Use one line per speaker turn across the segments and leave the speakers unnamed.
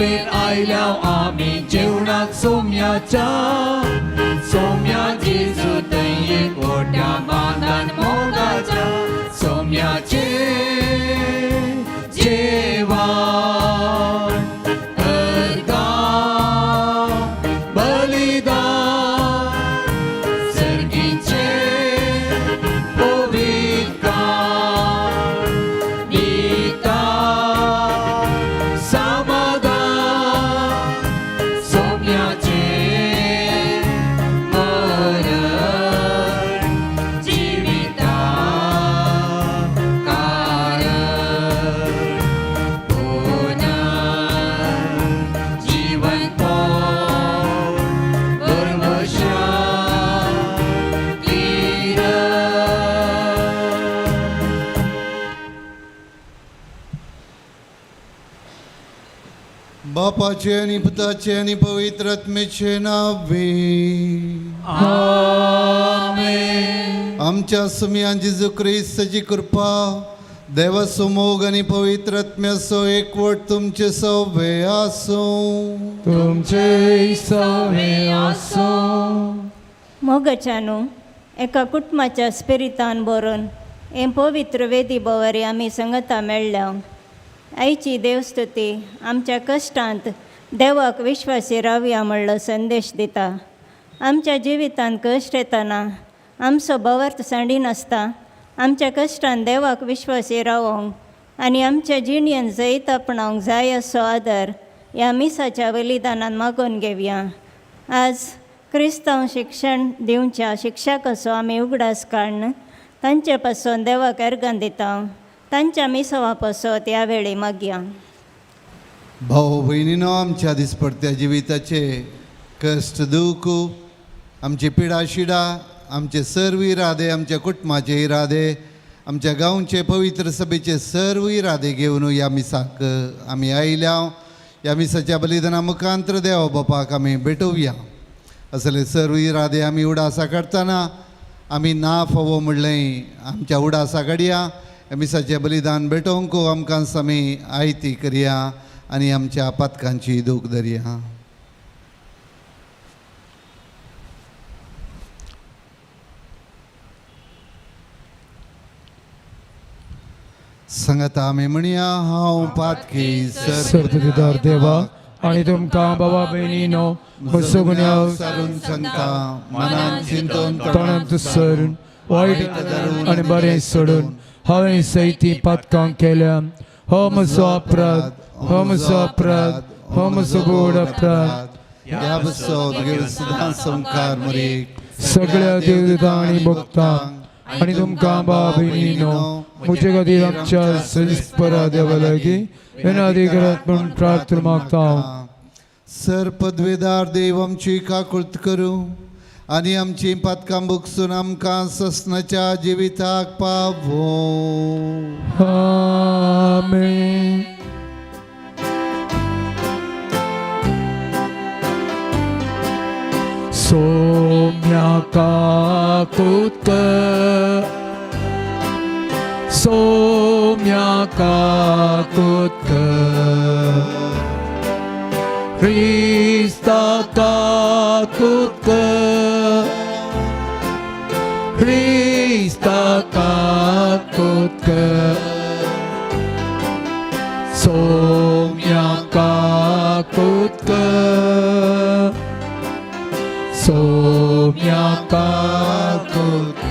जिबेर आयल्या आमी जेवणाक सोम्याच्या सोम्या जेजू थंय एकवट्या बांदान मोगाच्या सोम्याचे जेवण अर्गां बलिदान सर्गीचे पवित्र दिता समाधान सोम्याचे मरण जिविता कारण पुनर्जीवन परवशा किरण.
बापाचे आणि पुताचे आणि पवित्र आत्म्याचे नावे.
आमेन.
आमच्या सुमयान जेजू क्रिस्ताची कृपा, देवाचो मोग आणि पवित्र आत्म्याचो एकवट तुमचे सवे आसूं.
तुमचे सवे आसो.
मोगाच्यानू एका कुटुंबाच्या स्पिरितान बरोवन हें पवित्र वेदी भोंवरी आमी संगता मेळ्ळ्या. आयची देवस्तुती आमच्या कश्टांत देवाक विश्वासी रावया म्हणलो संदेश दिता. आमच्या जिवितांत कश्ट येतना आमचो भवार्थ सांडिनासता आमच्या कश्टान देवाक विश्वासी रावोंक आनी आमच्या जिणेन जैत आपणावंक जाय असो आदार ह्या मिसाच्या बलिदानान मागून घेवया. आज क्रिस्तांव शिक्षण दिवच्या शिक्षकाचो आमी उगडास काडून तांचे पासून देवाक अर्गां दिता. तांच्या मिसावा पासत ह्या वेळी मागया.
भाऊ भयणीनो, आमच्या दिसपडत्या जिविताचे कश्ट दुःख, आमची पिडा शिडा, आमचे सर्व इरादे, आमच्या कुटुंबाचे इरादे, आमच्या गांवचे पवित्र सभेचे सर्व इरादे घेवन ह्या मिसाक आमी आयल्या. ह्या मिसाच्या बलिदाना मुखांत्र देवा बापाक आमी भेटोवया. असले सर्व इरादे आमी उडासा काडटना आमी ना फावो म्हणलें आमच्या उडासा काडया. ह्या मिसाचें बलिदान भेटोवंक आमकां आमी आयती करया आनी आमच्या पातकांची दूख धरया. सांगाता आमी म्हणया, हांव पातकी.
सर्पदिदार देवा आणि तुमकां बाबा भयणीनो म्हजो गुन्यांव
सारून सांगता, मनान चिंतून,
तोंडांत सरून, वायट आनी बरें सोडून हांवें सयती पातकां केल्या. हो म्हजो अपराध, हो म्हजो अपराध, हो म्हजो गोड अपराध.
ह्या बसो तुगेलो सदां संकार मरेक
सगळ्या देवदूतां आनी भक्तांक आनी तुमकां बाबा भयणीनो म्हजे खातीर आमच्या सरिस्परा देवा लागीं विनंती करात म्हूण प्रार्थना मागता.
सर पदवेदार देव आमची काकुळत करूं आनी आमची पातकां भोगसून आमकां ससनाच्या जिविताक पावो.
आमेन. सोम्या काकुत, सोम्या काकुत, क्रिस्ता काकुत, क्रिस्ता काकुत, सोम्या काकुत, सोम्या काकुत.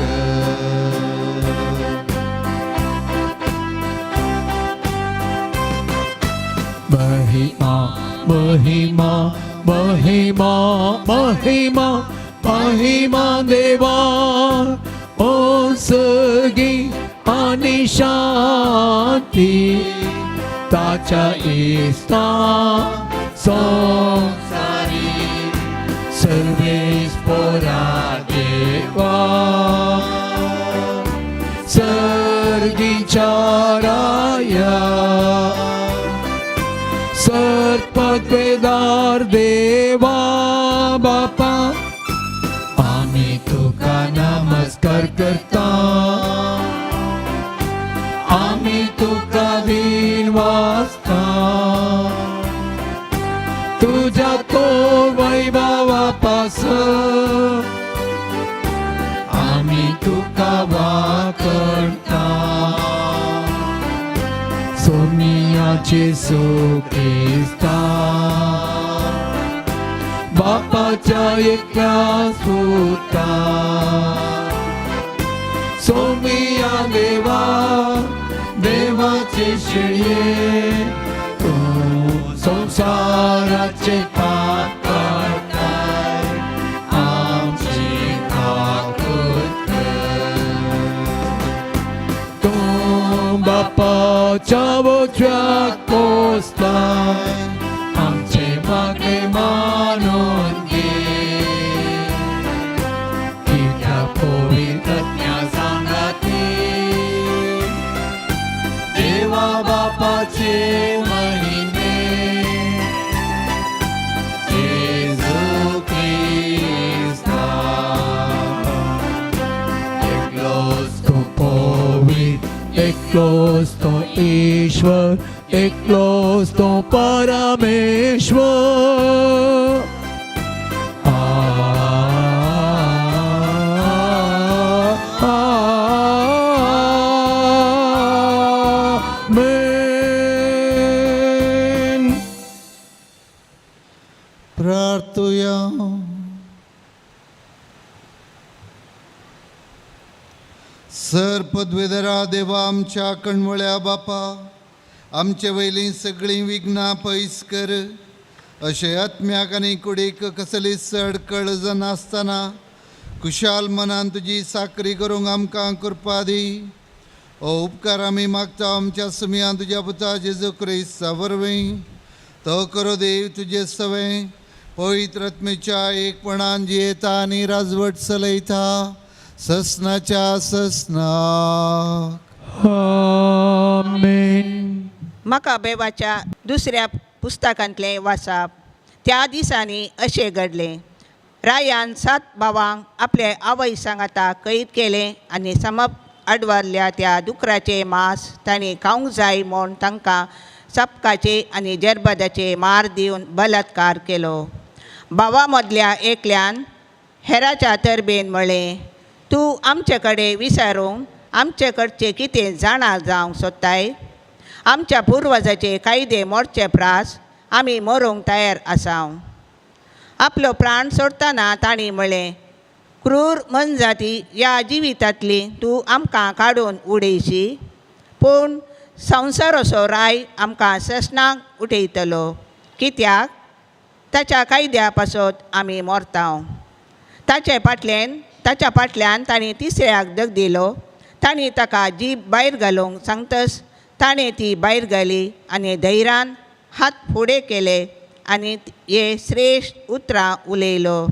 महिमा महिमा महिमा महिमा महिमा देवा ओ सगी आणि शांती ताच्या इस्ता संसारी सर्वेस पोरा देवा सर्गीच्या राया सर्पद्वेदार देवा बापा आमी तुका नमस्कार करता, आमी तुका दिन वाचता. वैभवा पासत आमी तुका वाकडता. सोमिया जेसू क्रिस्ता बापाच्या एकल्या सुता, सोमिया देवा देवाचे शेळये, तूं संवसाराचे पाप काडटाय, आमची काकूत कर. तूं बापाच्या उजव्या कोसताय, आमचे मागणे मानून घे. कित्याक पवित्र आत्म्या सांगाती देवा बापाचे महिमे, जेजू क्रिस्ता. एकलोच तूं पवित्र, एकलोच तूं ईश्वर, एकलोच तूं परमेश्वर. आमेन.
प्रार्थुया. सर पदवेधरा देवा आमच्या कणवळ्या बापा, आमचे वयलीं सगळीं विघ्नां पयस कर, अशें आत्म्याक आनी कुडीक कसलीच अडकळ जानासतना खुशाल मनान तुजी साकरी करूंक आमकां कृपा दी. हो उपकार आमी मागता आमच्या सुमयान तुज्या पुता जेजू क्रिस्ता वरवीं. तो करो देव तुजे सवें पवित्र आत्मेच्या एकपणान जियेता आनी राजवट चलयता ससनाच्या ससनाक.
आमेन.
मकाबेवाच्या दुसऱ्या पुस्तकांतलें वाचप. त्या दिसांनी अशें घडलें, रायान 7 भावांक आपले आवय सांगाता कैद केलें आनी समप आडवरल्या त्या दुकराचें मांस तांणी खावंक जाय म्हूण तांकां सपकाचे आनी जरबदाचे मार दिवन बलात्कार केलो. भावा मदल्या एकल्यान हेराच्या तरबेन म्हळें, तूं आमचे कडेन विचारूंक आमचे कडचें कितें जाणा जावंक सोदताय? आमच्या पुर्वजाचे कायदे मोडचे प्रास आमी मरूंक तयार आसाव. आपलो प्राण सोडटना तांणी म्हळें, क्रूर मनजाती ह्या जिवितांतली तूं आमकां काडून उडयशी, पूण संवसाराचो राय आमकां ससनाक उठयतलो, कित्याक ताच्या कायद्या पासत आमी मरताव. ताच्या फाटल्यान तांणी तिसऱ्याक दग दिलो. तांणी ताका जीब भायर घालूंक सांगतस ताणें ती भायर घाली आनी धैर्यान हात फुडें केले आनी हे श्रेश्ठ उतरां उलयलो.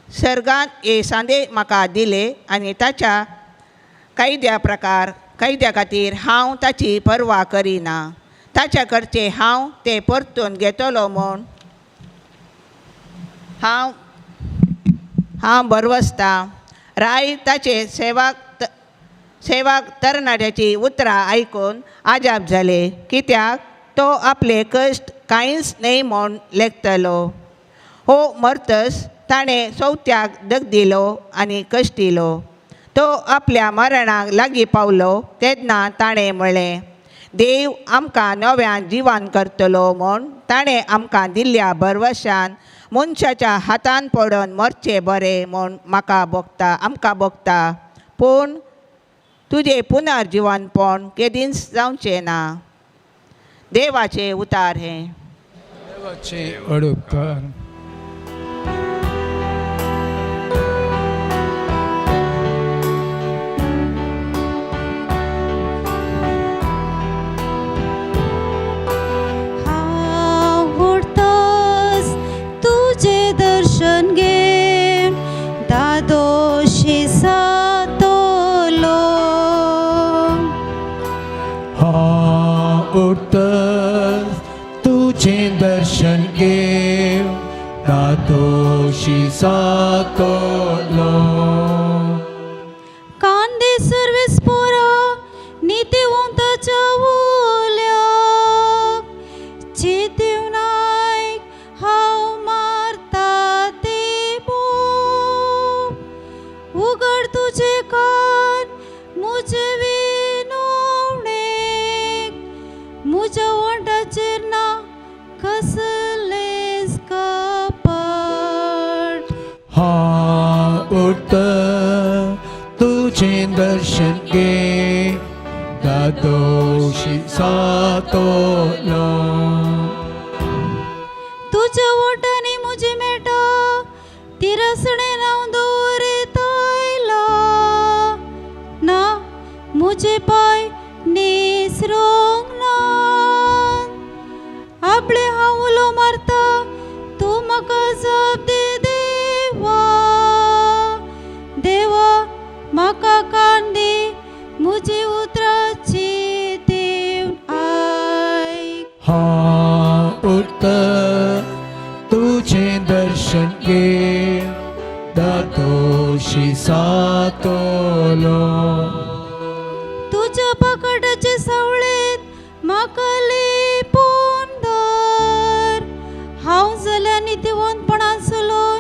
सर्गान हे सांदे म्हाका दिले आनी ताच्या कायद्या खातीर हांव ताची पर्वा करिना. ताच्या कडचें हांव तें परतून घेतलो म्हूण हांव बरवसतां. राय ताचे सेवाक तरणाट्याची उतरां आयकून आजाप जाले, कित्याक तो आपले कश्ट कांयच न्हय म्हूण लेखतलो. हो मरतस ताणें चवथ्याक दग दिलो आनी कश्टिलो. तो आपल्या मरणाक लागीं पावलो तेन्ना ताणें म्हळें, देव आमकां नव्यान जिवान करतलो म्हूण ताणें आमकां दिल्ल्या भरवशान मनशाच्या हातान पडून मरचें बरें म्हूण म्हाका भोगता, आमकां भोगता. पूण तुजें पुनर्जिवनपण केदींच जावचें ना. देवाचें उतार हें.
देवाचे अडुपकार.
आवडतास तुझे दर्शन घेवन दादोशी सातलो.
आवडतास तुझे दर्शन घेवन दादोशी सातलो.
कांदे सर्वेस पोरा नितीवंताच्या उल्याक चिंतून आयक हांव मारता
दादोशी सातोलो.
तुज्या वोटांनी म्हजी मेटा तिरसणें हांव दवरितायला ना म्हजे पांय निसरूंक ना. आपले हांव उलो मारता तूं म्हाका जाप दी देवा. देवा म्हाका कान दी म्हजी उतराची दिवन आयक.
हांव उरता तुजें दर्शन घे दादोशी सातोलो.
तुज्या पाकटाचे सावळेंत म्हाका लिपोवन धर. हांव जाल्यार नितीवंतपणान चलून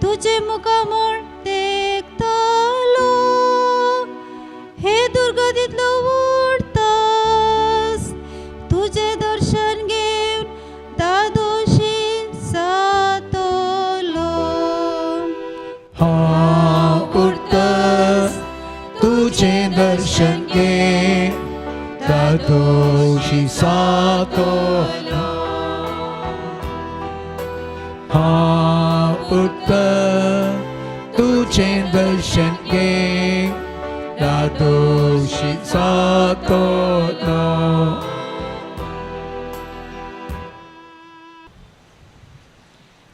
तुजें मुखामळ देखतलो. हे दुर्गतींतलो उरतास तुजें दर्शन घेवन दादोशी जातलो.
हांव उरता तुजें दर्शन घे दादोशी सातोलो. हांव उरता तुजें दर्शन घे दादोशी सातोलो.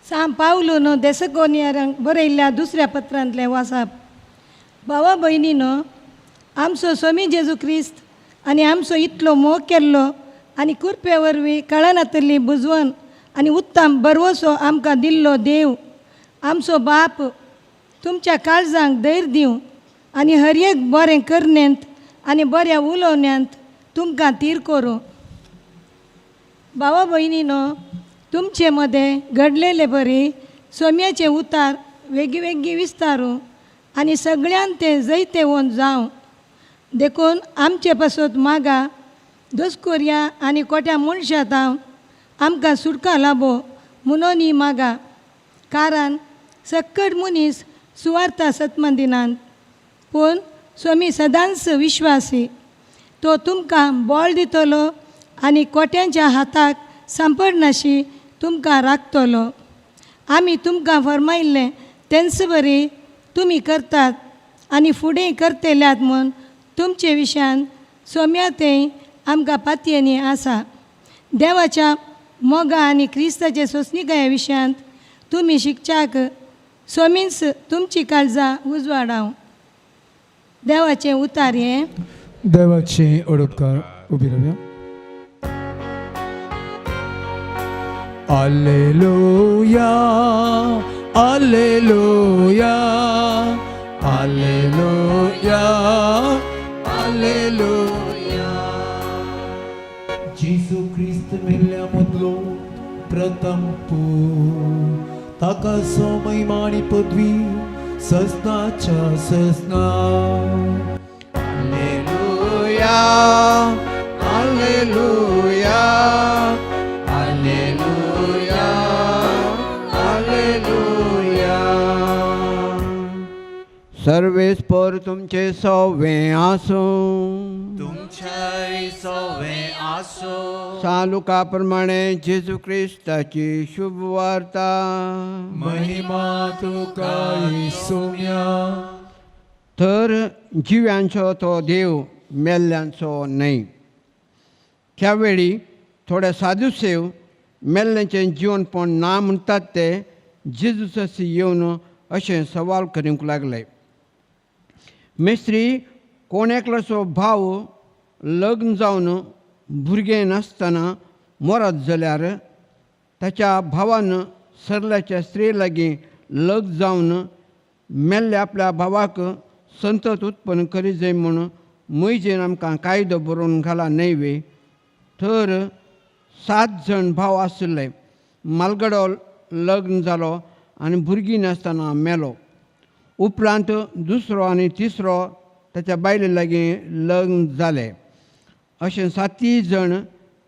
सांत पावलून देसकोनियरांक बरयल्ल्या दुसऱ्या पत्रांतलें वाचप. भावा भयणीनो, आमचो स्वामी जेजू क्रिस्त आनी आमचो इतलो मोग केल्लो आनी कृपे वरवीं कळनातली बुजवण आनी उत्तम बरवसो आमकां दिल्लो देव आमचो बाप तुमच्या काळजांक धैर्य दिवं आनी हर एक बरें करण्यांत आनी बऱ्या उलोवण्यांत तुमकां तीर करूं. भावा भयणीनो, तुमचे मदें घडलेले बरी सोम्याचे उतार वेगळी वेगळी विस्तारूं आनी सगळ्यान तें जैतेवंत जावं. देखून आमचे पासत मागा दोसकोरया आनी कोट्या मनशां आमकां सुटका लाबो म्हणून ही मागा. कारण सक्कड मनीस सुवार्था सतमंदिनात, पूण स्वामी सदांच विश्वासी. तो तुमकां बळ दितलो आनी कोट्यांच्या हाताक सांपडनाशी तुमकां राखतलो. आमी तुमकां फर्मायल्लें तेंच बरी तुमी करतात आनी फुडें करतल्यात म्हूण तुमचे विशयान सोम्या तें आमकां पातयेनी आसा. देवाच्या मोगा आनी क्रिस्ताचे सोंसणिकाये विशयांत तुमी शिकच्याक सोमीच तुमची काळजां उजवाडाव. देवाचें उतार हें.
देवाची ओडपकार उबी रावया. Alleluia, alleluia, alleluia, alleluia. जेजू क्रिस्त मेल्ल्या मदलो प्रथम पूत, ताका महिमा आनी पदवी सजनाच्या सजना.
Alleluia, alleluia, alleluia, alleluia. सर्वेस्पर तुमचे सवे आसूं.
तुमच्याय सवे आसो.
सांत लुका प्रमाणे जेजू क्रिस्ताची शुभ वार्ता.
महिमा तुका सोम्या.
तर जिव्यांचो तो देव, मेल्ल्यांचो न्हय. त्या वेळी थोडे साधुसेव मेल्ल्यांचें जिवनपण ना म्हणटात ते जेजूस येवन अशें सवाल करूंक लागले. मेस्त्री, कोण एकल्याचो भाव लग्न जावन भुरगें नासतना मरत जाल्यार ताच्या भावान सरल्याच्या स्त्री लागीं लग्न जावन मेल्ल्या आपल्या भावाक संतत उत्पन्न करी जाय म्हूण मोयजेन आमकां कायदो बरोवन घाला न्हय वे? तर 7 जण भाव आशिल्ले. मालगडो लग्न जालो आनी भुरगीं नासतना मेलो. उपरांत दुसरो आनी तिसरो ताच्या बायले लागीं लग्न जाले. अशें 7 जण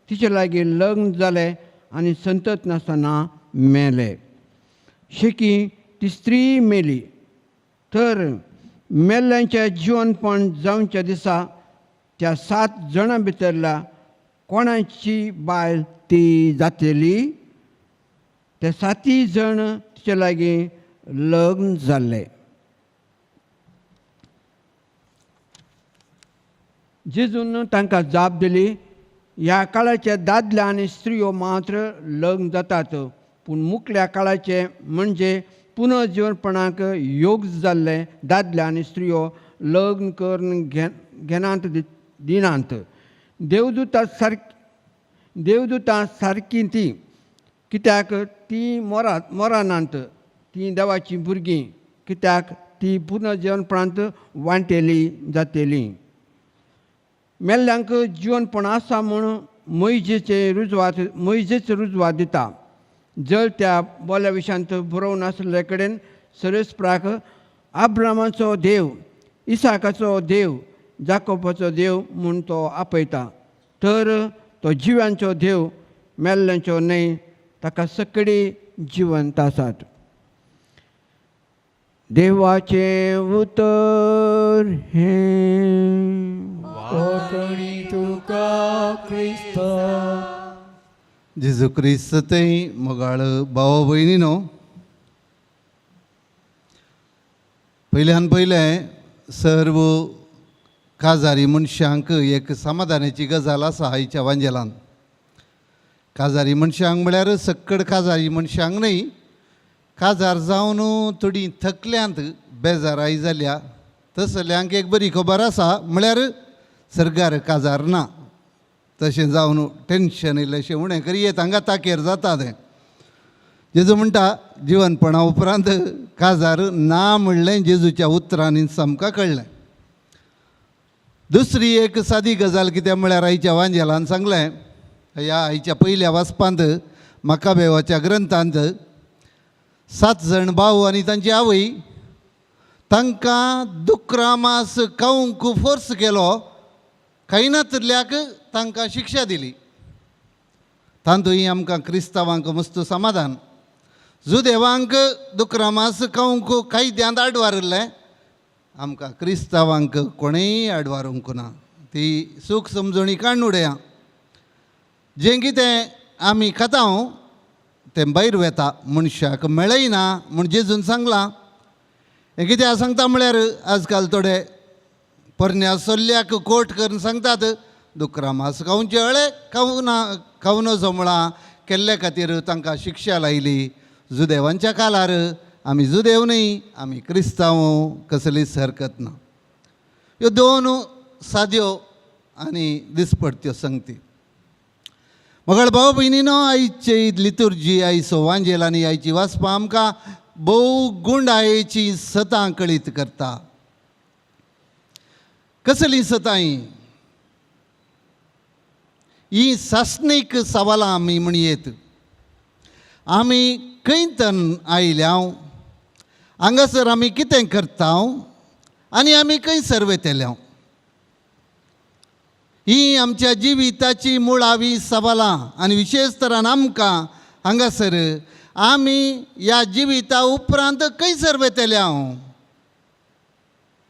तिचे लागीं लग्न जाले आनी संतत नासतना मेले. शेकी ती स्त्री मेली. तर मेल्ल्यांचें जिवनपण जावच्या दिसा त्या सात जाणां भितरल्या कोणाची बायल ती जातली? ते सातय जण तिचे लागीं लग्न जाल्ले. जेजून तांकां जाप दिली, ह्या काळाचे दादले आनी स्त्रियो मात्र लग्न जातात, पूण मुकल्या काळाचे म्हणजे पुनर्जिवनपणाक योग जाल्ले दादले आनी स्त्रियो लग्न करून घेनात दिनात. देवदूतां सारकीं तीं, कित्याक तीं मोरानात, तीं देवाचीं भुरगीं, कित्याक ती पुनर्जिवनपणांत वांटेली जातली. मेल्ल्यांक जिवनपण आसा म्हूण मोयजेच रुजवात दिता. जर त्या बोल्या विशांत बरोवन आसले कडेन सरेस्पराक आब्रामाचो देव, इसाकाचो देव, जाकोबाचो देव म्हूण तो आपयता, तर तो जिव्यांचो देव, मेल्ल्यांचो न्हय. ताका सगळीं जिवंत आसात. देवाचें उतर हें.
वाखणी तुका क्रिस्ता.
जेजू क्रिस्त थंय मोगाळ भाव भयणीनो, पयल्यान पयलें सर्व काजारी मनशांक एक समाधानाची गजाल आसा आयच्या वांजेलान. काजारी मनशांक म्हळ्यार सक्कड काजारी मनशांक न्हय, काजार जावन थोडीं थकल्यांत, बेजाराय जाल्या तसल्यांक एक बरी खबर आसा, म्हळ्यार सर्गार काजार ना. तशें जावन टेंशन इल्लेशें उणें करी हांगा ताकेर जाता तें. जेजू म्हणटा जिवनपणा उपरांत काजार ना म्हणलें जेजूच्या उतरांनी सामकां कळ्ळें. दुसरी एक सादी गजाल कितें म्हळ्यार आयच्या वांजेलान सांगलें, ह्या आयच्या पयल्या वाचपांत मकाबेवाच्या ग्रंथांत 7 जाण भाव आनी तांची आवय तांकां दुकरा मास खावंक फोर्स केलो, खायनातल्याक तांकां शिक्षा दिली. तातूंय आमकां क्रिस्तांवांक मस्त समाधान. जुदेवांक दुकरा मास खावंक कायद्यांत आडवारिल्लें, आमकां क्रिस्तांवांक कोणेय आडवारूंक ना. ती सूख समजणी काडून उडया. जें कितें आमी खाता तें भायर वेता, मनशाक मेळयना म्हूण जेजून सांगलां. हें कितें सांगता म्हळ्यार आजकाल थोडे पोरण्या सोल्ल्याक कोट करून सांगतात दुकरा मास खावचे अळे खावना खावं नजो म्हळां केल्ले खातीर तांकां शिक्षा लायली. जुदेवांच्या कालार आमी जुदेव न्हय, आमी क्रिस्तांव, कसलीच हरकत ना. ह्यो दोन साद्यो आनी दिसपडत्यो संगती. मगळ भाव भयणीनो, आयची लितुर्जी, आयचो वांजेल आनी आयची वाचपां आमकां भोव गुंडायेची सतां कळीत करता. कसलीं सतां हीं? ही सासणीक सवालां आमी म्हणयेत. आमी खंयतन आयल्या, हांगासर आमी कितें करता आनी आमी खंयसर वयतले, ही आमच्या जिविताची मुळावी सवालां. आनी विशेश तरान आमकां हांगासर आमी ह्या जिविता उपरांत खंयसर वयतले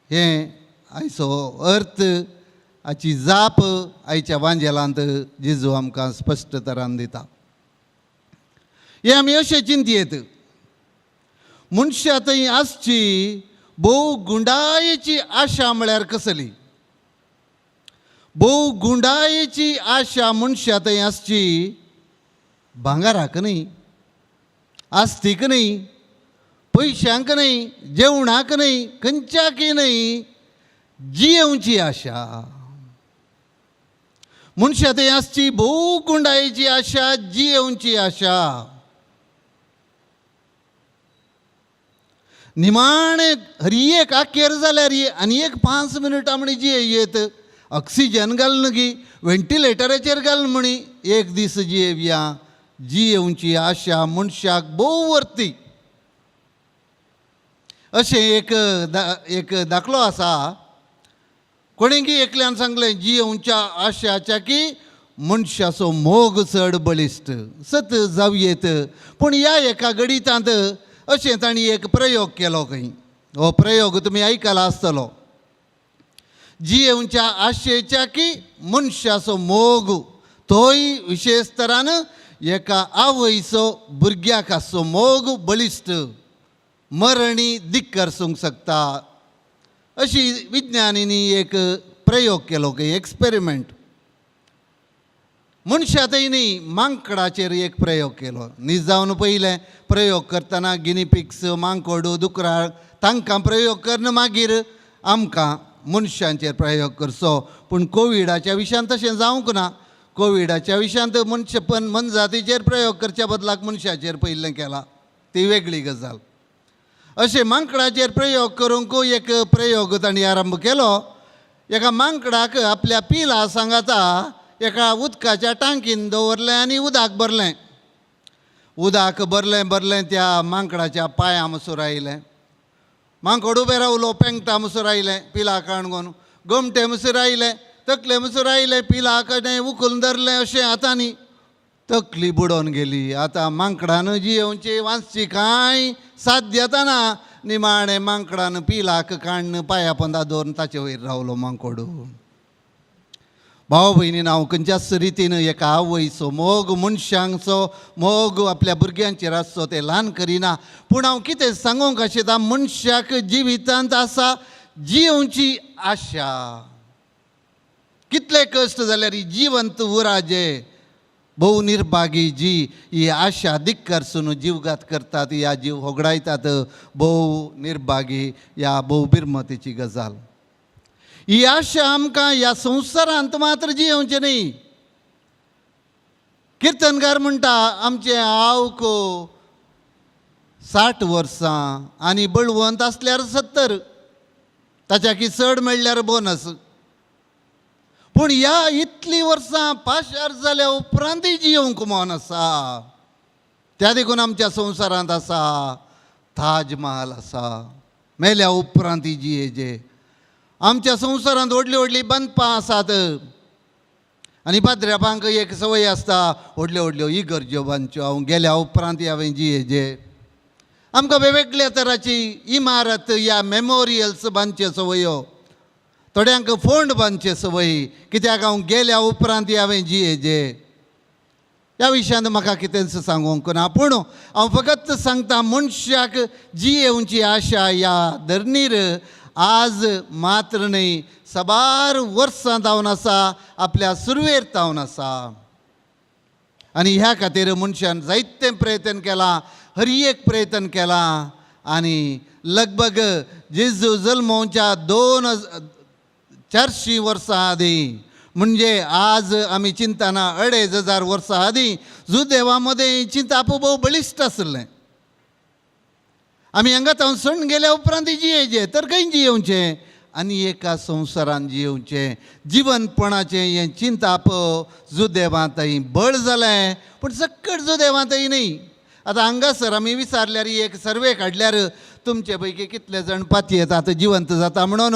हें आयचो अर्थ, हाची जाप आयच्या वांजेलांत जेजू आमकां स्पश्ट तरान दिता. हें आमी अशें चिंतयेत, मनशा थंय आसची भोव गुंडायेची आशा म्हळ्यार कसली? भोव गुंडायेची आशा मनशा थंय आसची भांगराक न्हय, आस्तीक न्हय, पयशांक न्हय, जेवणाक न्हय, खंयच्याकय न्हय, जियेवची आशा. मनशा थंय आसची भोव गुंडायेची आशा, जियेवची आशा. निमाणें हरी एक आखेर जाल्यार आनी एक 5 मिनटां म्हणी जिये येत, ऑक्सिजन घालून गी व्हेंटिलेटराचेर घालून म्हणी एक दीस जियेवया. जियेवची आशा मनशाक भोव वर्ती. अशें एक दाखलो आसा. कोणेंगी एकल्यान सांगलें जियेवच्या आशाच्या की मनशाचो मोग चड बळिश्ट सत जावयेत. पूण ह्या एका गणितांत अशें तांणी एक प्रयोग केलो खंय. हो प्रयोग तुमी आयकला आसतलो. जियेवच्या आशेच्या की मनशाचो मोग तोय विशेश तरान एका आवयचो भुरग्याक आसचो मोग बळिश्ट मरणी दिक्करसूंक शकता. अशी विज्ञानींनी एक प्रयोग केलो की एक्सपेरिमेंट. मनशा तेणी मांकडाचेर एक प्रयोग केलो. नीज जावन पयलें प्रयोग करतना गिनी पिग्स, मांकोड, दुकराळ तांकां प्रयोग करून मागीर आमकां मनशांचेर प्रयोग करचो. पूण कोविडाच्या विशयांत तशें जावंक ना. कोविडाच्या विशयांत मनशेपण मनजातीचेर प्रयोग करच्या बदलाक मनशाचेर पयलें केला, ती वेगळी गजाल. अशें मांकडाचेर प्रयोग करूंक एक प्रयोग तांणी आरंभ केलो. एका मांकडाक आपल्या पिला सांगाता एका उदकाच्या टांकीन दवरलें आनी उदक भरलें. उदक भरलें भरलें त्या मांकडाच्या पांयां मसूर आयलें. मांकड उबें रावलो, पेंगटा मसूर आयलें पिला काणगोन, गोमटे मसूर आयलें, तकले मसूर आयलें, पिला कडेन उखलून धरलें अशें हातांनी तकली बुडोवन गेली. आतां मांकडान जियेवची वांचची कांय साध्यता ना. निमाणें मांकडान पिलाक काण्ण पांया पोंदा दवरून ताचे वयर रावलो मांकोड. भाव भयणीन, हांव खंयच्याच रितीन एका आवयचो मोग, मनशांचो मोग आपल्या भुरग्यांचेर आसचो तें ल्हान करिना. पूण हांव कितें सांगूंक आशिता, मनशाक जिवितांत आसा जियेवची आशा. कितले कश्ट जाल्यार जिवंत उराजे. भोव निर्भागी जी ही आशा दिक्करसून जीवघात करतात या जीव होगडायतात, भोव निर्भागी ह्या भोव बिरमतीची गजाल. ही आशा आमकां ह्या संवसारांत मात्र जियेवचें न्ही. किर्तनकार म्हणटा आमचें आवक 60 वर्सां आनी बळवंत आसल्यार 70, ताच्याकी चड मेळ्ळ्यार बोनस. पूण ह्या इतलीं वर्सां पाशार जाल्या उपरांतय जियेवंक मन आसा. त्या देखून आमच्या संवसारांत आसा ताज महाल आसा, मेल्या उपरांतय जियेजे. आमच्या संवसारांत व्हडलीं व्हडलीं बांदपां आसात आनी पाद्र्यापांक एक संवय आसता व्हडल्यो व्हडल्यो इगर्ज्यो बांदच्यो, हांव गेल्या उपरांत हांवें जियेजे. आमकां वेगवेगळ्या तराची इमारत या मेमोरियल्स बांदच्यो संवयो, थोड्यांक फोंड बांदचे संवय, कित्याक हांव गेल्या उपरांत हांवें जियेजे. ह्या विशयांत म्हाका कितेंच सांगूंक ना, पूण हांव फकत सांगता मनशाक जियेवची आशा ह्या धरणीर आज मात्र न्हय साबार वर्सां जावन आसा, आपल्या सुरवेर जावन आसा. आनी ह्या खातीर मनशान जायतें प्रयत्न केलां, हर एक प्रयत्न केलां. आनी लगभग जेजू जल्मोवच्या 2400 वर्सां आदीं, म्हणजे आज आमी चिंतना 2500 वर्सां आदीं जुदेवा मदें चिंताप भोव बळिश्ट आसलें. आमी हांगा तावन सण गेल्या उपरांत जियेचें तर खंय जियेवचें आनी एका संवसारान जियेवचें. जिवनपणाचें हें चिंताप जुदेवां थंय बळ जालें, पूण सक्कड जुदेवां थंय न्हय. आतां हांगासर आमी विचारल्यार एक सर्वे काडल्यार तुमचे पैकी कितले जाण पातयेतात जिवंत जाता म्हणून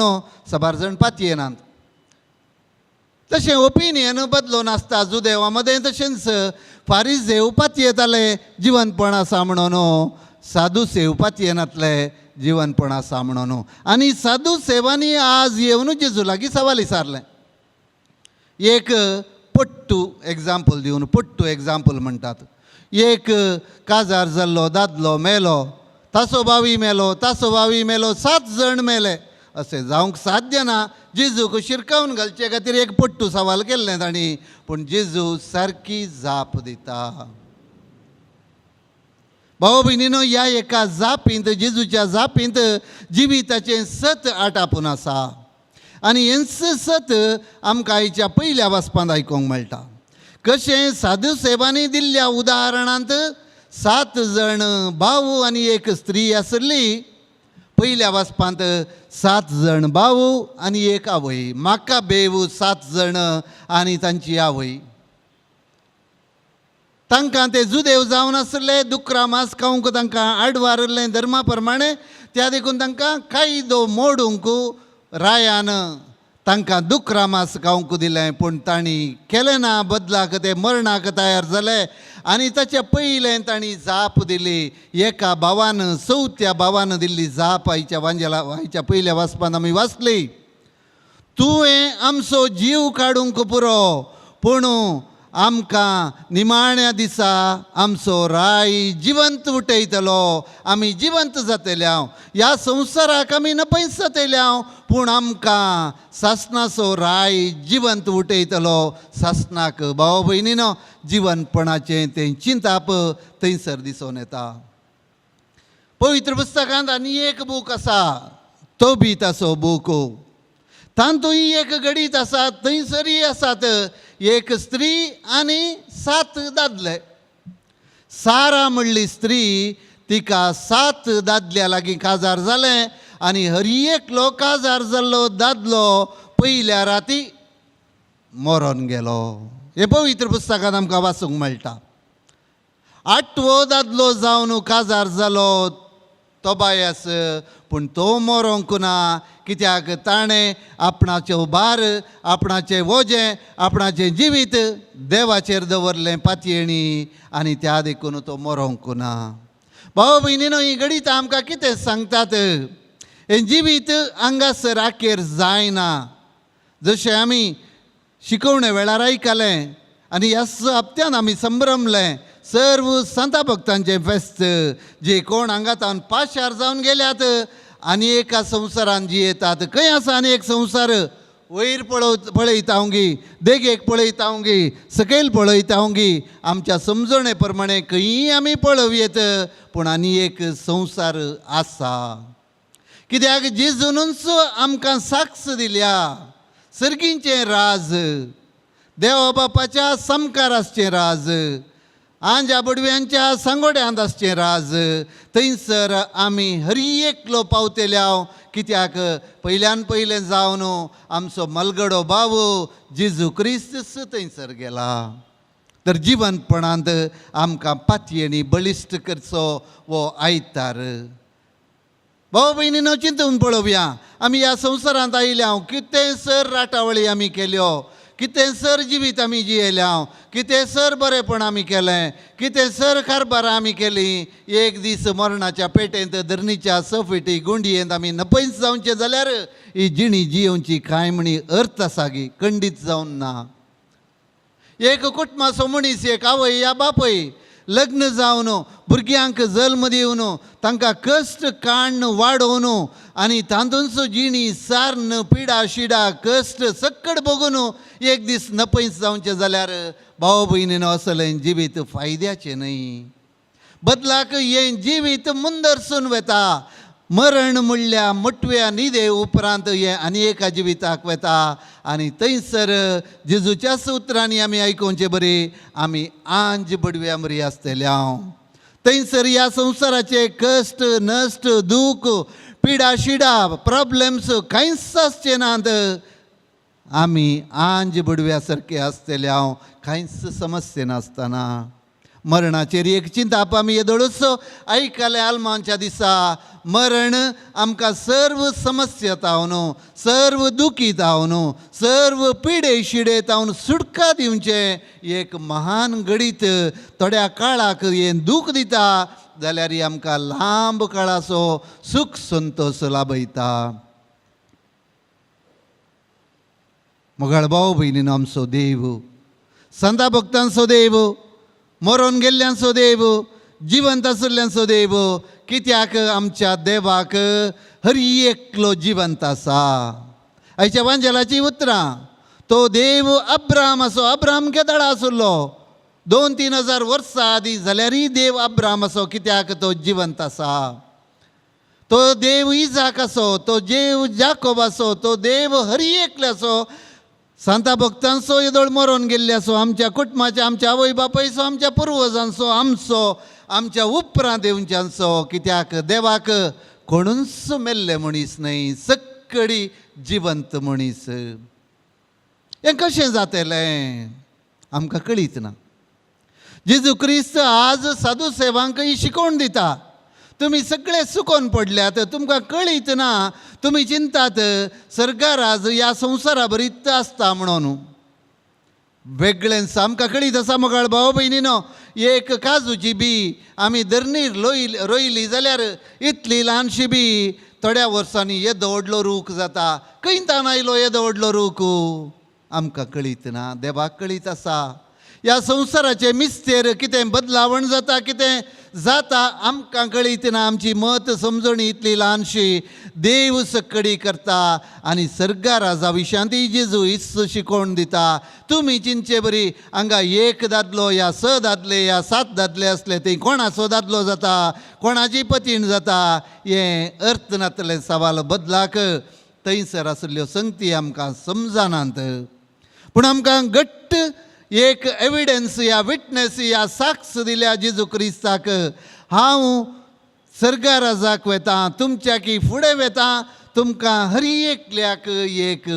साबार जाण पातयेनात. तशें ओपिनियन बदलून आसता जुदेवा मदें. तशेंच फारीजेव पातयेताले जिवनपण आसा म्हणून, साधू सेव पातयेनातले जिवनपण आसा म्हणून. आनी साधू सेवांनी आज येवन जेजू लागीं सवाल विचारलें. एक पट्टू एग्जाम्पल दिवन, पट्टू एग्जाम्पल म्हणटात. एक काजार जाल्लो दादलो मेलो, ताचो भावी मेलो, ताचो भावी मेलो, 7 जाण मेले. अशें जावंक साध्य ना. जेजूक शिरकावन घालचे खातीर एक पट्टू सवाल केल्लें तांणी, पूण जेजू सारकी जाप दिता. भाव भयणीनो, ह्या एका जापींत, जेजूच्या जापींत जिविताचें सत आटापून आसा. आनी हेंच सत आमकां आयच्या पयल्या वाचपांत आयकूंक मेळटा. कशें साधू सेवांनी दिल्ल्या उदाहरणांत 7 जाण भाव आनी एक स्त्री आसली. पयल्या वाचपांत 7 जाण भाव आनी एक आवय, म्हाका बेव 7 जाण आनी तांची आवय. तांकां ते जुदेव जावन आसले, दुकरा मांस खावंक तांकां आडवारलें धर्मा प्रमाणे, त्या देखून तांकां कायदो मोडूंक रायान तांकां दुकरा मांस खावंक दिलें. पूण तांणी केलें ना, बदलाक ते मरणाक तयार जाले. आनी ताचे पयलें तांणी जाप दिली एका भावान, चवथ्या भावान दिल्ली जाप आयच्या वांजेला, आयच्या पयल्या वाचपान आमी वाचली. तुवें आमचो जीव काडूंक पुरो, पूण आमकां निमाण्या दिसा आमचो राय जिवंत उठयतलो, आमी जिवंत जातले. ह्या संवसाराक आमी नपयस जातले, पूण आमकां सासणाचो राय जिवंत उठयतलो. सासणाक भाव भयणीनो जिवनपणाचें तें चिंताप थंयसर दिसून येता. पवित्र पुस्तकांत आनी एक बूक आसा, तोबीताचो बूक. तातूंय एक घडीत आसा, थंयसरूय आसात एक स्त्री आनी 7 दादले. सारा म्हणली स्त्री, तिका 7 दादल्या लागीं काजार जालें आनी हर एकलो काजार जाल्लो दादलो पयल्या राती मरोन गेलो. हें पवित्र पुस्तकांत आमकां वाचूंक मेळटा. 8वो दादलो जावन काजार जालो तोबायस, पूण तो मरोंक ना, कित्याक ताणें आपणाचो भार, आपणाचें वजें, आपणाचें जिवीत देवाचेर दवरलें पातयेणी, आनी त्या देखून तो मरोंक ना. भाव भयणीनो, ही घडीत आमकां कितें सांगतात? हें जिवीत हांगासर आखेर जायना. जशें आमी शिकोवणे वेळार आयकलें आनी ह्याच हप्त्यान आमी संभ्रमलें सर्व सांता भक्तांचें फेस्त, जे कोण हांगा पाशार जावन गेल्यात आनी एका संवसारान जियेतात. खंय आसा आनी एक संवसार? वयर पळयता हांव गी, देगेक पळयता हांव गी, सकयल पळयता हांव गी, आमच्या समजणे प्रमाणे खंयी आमी पळोवयेत, पूण आनी एक संवसार आसा. कित्याक जेजूनच आमकां साक्ष दिल्या, सर्गींचें राज, देवा बापाच्या सामकार आसचें राज, आंज्या बडव्यांच्या सांगोड्यांत आसचें राज, थंयसर आमी हर एकलो पावतले. कित्याक पयल्यान पयलें जावन आमचो मलगडो बाव जेजू क्रिस्त थंयसर गेला. तर जिवनपणांत आमकां पातयेणी बळिश्ट करचो हो आयतार. भाव भयणीनो, चिंतून पळोवया, आमी ह्या संवसारांत आयल्या, कितें सर राटावळी आमी केल्यो, कितें सर जिवीत आमी जियेल्या, कितें सर बरेंपण आमी केलें, कितें सर कारबारां आमी केलीं. एक दीस मरणाच्या पेटेंत, धरणीच्या सफेटी गुंडयेंत आमी नपयस जावचें जाल्यार ही जिणी जियोवची कांय म्हणी अर्थ आसा गी? खंडीत जावन ना. एक कुटुंबाचो मनीस, एक आवय या बापूय लग्न जावन भुरग्यांक जल्म दिवन तांकां कश्ट काडून वाडोवन आनी तातूंचो जिणी साਰਨ पिडा शिडा कश्ट सक्कड भोगून एक दीस नपयस जावचें जाल्यार भाव भयणीन असलें जिवीत फायद्याचें न्हय. बदलाक हें जिवीत मुंदरसून वता. मरण म्हणल्या मोटव्या न्हिदे उपरांत हें आनी एका जिविताक वता आनी थंयसर जेजूच्याच उतरांनी आमी आयकुचें बरी, आमी आंज बडव्या बरी आसतले. हांव थंयसर ह्या संवसाराचे कश्ट नश्ट दूख पिडा शिडा प्रॉब्लम्स कांयच आसचे नात. आमी आंज बडव्या सारके आसतले. हांव कांयच समस्या नासतना मरणाचेर एक चिंताप आमी येदोळूच आयकलें आलमांच्या दिसा. मरण आमकां सर्व समस्या तावन, सर्व दुखी तावन, सर्व पिडे शिडे तावन सुटका दिवचें एक महान घडीत. थोड्या काळाक हें दूख दिता जाल्यार आमकां लांब काळाचो सूख संतोश लाभयता. मोगाळ भाव भयणीन, आमचो देव संता भक्तांचो देव, मरोन गेल्ल्यांचो देव, जिवंत आशिल्ल्यांचो देव, कित्याक आमच्या देवाक हर एकलो जिवंत आसा. आयच्या वांजेलाची उतरां, तो देव अब्राम आसो. अब्राम केदळा आशिल्लो? 2-3 हजार वर्सां आदीं जाल्यारय देव अब्राम आसो, कित्याक तो जिवंत आसा. तो देव इजाक आसो, तो देव जाकोब आसो, तो देव हर एकलो आसो. सांता भक्तांचो येदोळ मरोन गेल्ले आसो, आमच्या कुटुंबाच्या, आमच्या आवय बापायचो, आमच्या पुर्वजांचो, आमचो, आमच्या उपरांत येवच्यांचो. कित्याक देवाक कोणूच मेल्ले मनीस न्हय, सक्कडी जिवंत मनीस. हें कशें जातलें आमकां कळीत ना. जेजू क्रिस्त आज साधू सेवांकय शिकोवन दिता, तुमी सगळे सुकोन पडल्यात, तुमकां कळीत ना, तुमी चिंतात सरकार आज ह्या संवसारा बरीच आसता म्हणून. वेगळें आमकां कळीत आसा मोगाळ भाव भयणीनो, एक काजूची बी आमी धरणीर रोयली जाल्यार इतली ल्हानशी बी थोड्या वर्सांनी येदो व्हडलो रूख जाता. खंयतान आयलो येदो व्हडलो रूख आमकां कळीत ना, देवाक कळीत आसा. ह्या संवसाराचें मिस्तेर कितें बदलावण जाता, कितें जाता आमकां कळीत ना. आमची मत समजणी इतली ल्हानशी. देव सकडी करता आनी सर्गा राजा विशांती जेजू इस्स शिकोवन दिता. तुमी चिंतचे बरी हांगा एक दादलो या स दादले या सात दादले आसले ती कोणाचो दादलो जाता, कोणाची पतीण जाता, हें अर्थ नातलें सवाल बदलाक थंयसर आशिल्ल्यो संगती आमकां समजनात. पूण आमकां घट्ट एक एविडन्स या विटनेस या साक्ष दिल्या जेजू क्रिस्ताक. हांव सर्गा राजाक वेता, तुमच्या की फुडें वेता, तुमकां हर एकल्याक एक